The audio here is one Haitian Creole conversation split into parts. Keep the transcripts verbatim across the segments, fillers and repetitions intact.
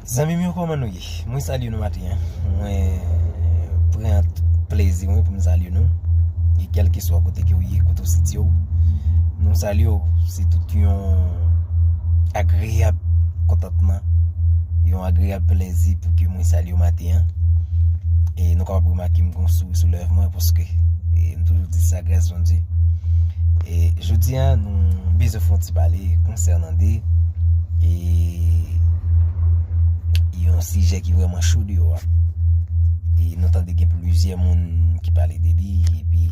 Zanmi m yo, kòman nou ye? Mwen salye nou maten an. Mwen pran tout plezi mwen pou m salye nou. E kèlkeswa kote ke w ye, kote w sitiye w, nou salye w. Se tout yon agreyab kontantman, yon agreyab plezi pou ke mwen salye w maten an. E nou kapab remake m gon souri sou lèv mwen paske e m toujou di sa gras Bondye. E jodi a, nou bezwen fè yon ti pale konsènan de e yon sijè ki vrèman cho deyò a. E nou tande gen plizyè moun ki pale de li, epi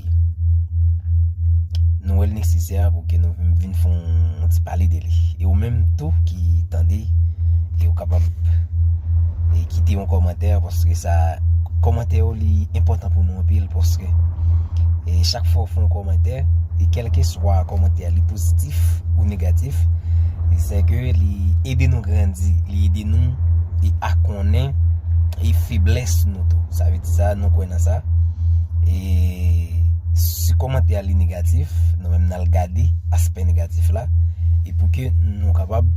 nou wè l nesesè pou ke nou vin fè yon ti pale de li. E ou menm tou ki tande, e ou kapab e kite yon kòmantè, paske sa, kòmantè yo li enpòtan pou nou anpil, paske e chak fwa w fè yon kòmantè, e kèlkeswa kòmantè a li pozitif ou negatif, e se ke li ede nou grandi, li ede nou e a konnen e feblès nou tou. Sa vle di sa, nou kwè nan sa. E si kòmantè a li negatif, nou menm n al gade aspè negatif la, e pou ke nou kapab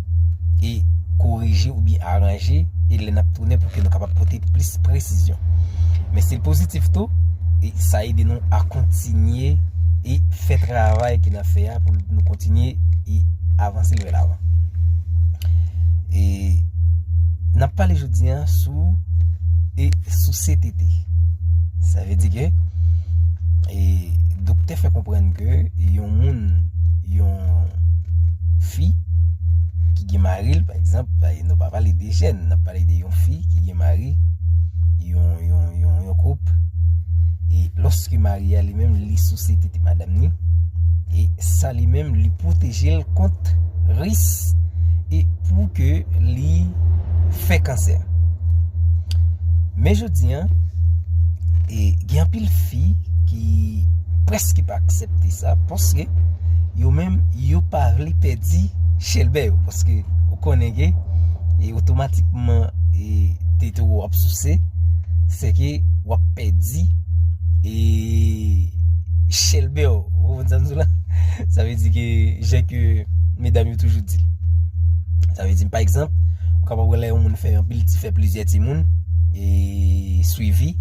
e korije oubyen aranje, e lè n ap tounen pou ke nou kapab pote plis presizyon. Men si l pozitif tou, e sa ede nou a kontinye e fè travay ke n ap fè a pou nou kontinye e avanse l vè lavan. E n ap pale jodi a sou e sou C T T. Sa vle di ke e doktè fè konprann ke yon moun, yon fi ki gen mari l, pa egzanp, e nou pa pale de jèn, n ap pale de yon fi ki gen mari, yon, yon, yon, yon koup, e lòske mari a li menm li sou C T T madanm ni, e sa li menm li pwoteje l kont ris e pou ke li fè kansè. Men jodi a, e gen anpil fi ki prèske pa aksepte sa, paske yo menm yo pa vle pèdi chèlbè yo, paske ou konnen ke e otomatikman e tete w ap souse, se ke w ap pèdi e chèlbè w. Ou konprann sa m di w la? Sa vle di ke jan ke medam yo toujou di l. Sa vle di, pa egzanp, ou kapab wè lè yon moun fè anpil ti, fè plizyè timoun e swivi,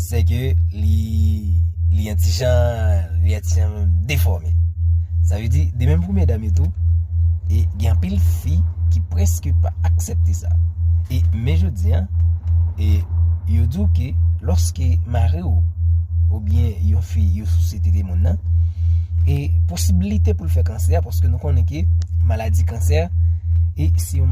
se ke li, li yon ti jan, li yon ti jan defòme. Sa vle di, de menm pou medam yo tou, e gen anpil fi ki prèske pa aksepte sa. E men jodi a, e yo di w ke lòske mari w oubyen yon fi yo sou C T T moun nan, e posibilite pou l fè kansè, paske nou konnen ke maladi kansè e se yon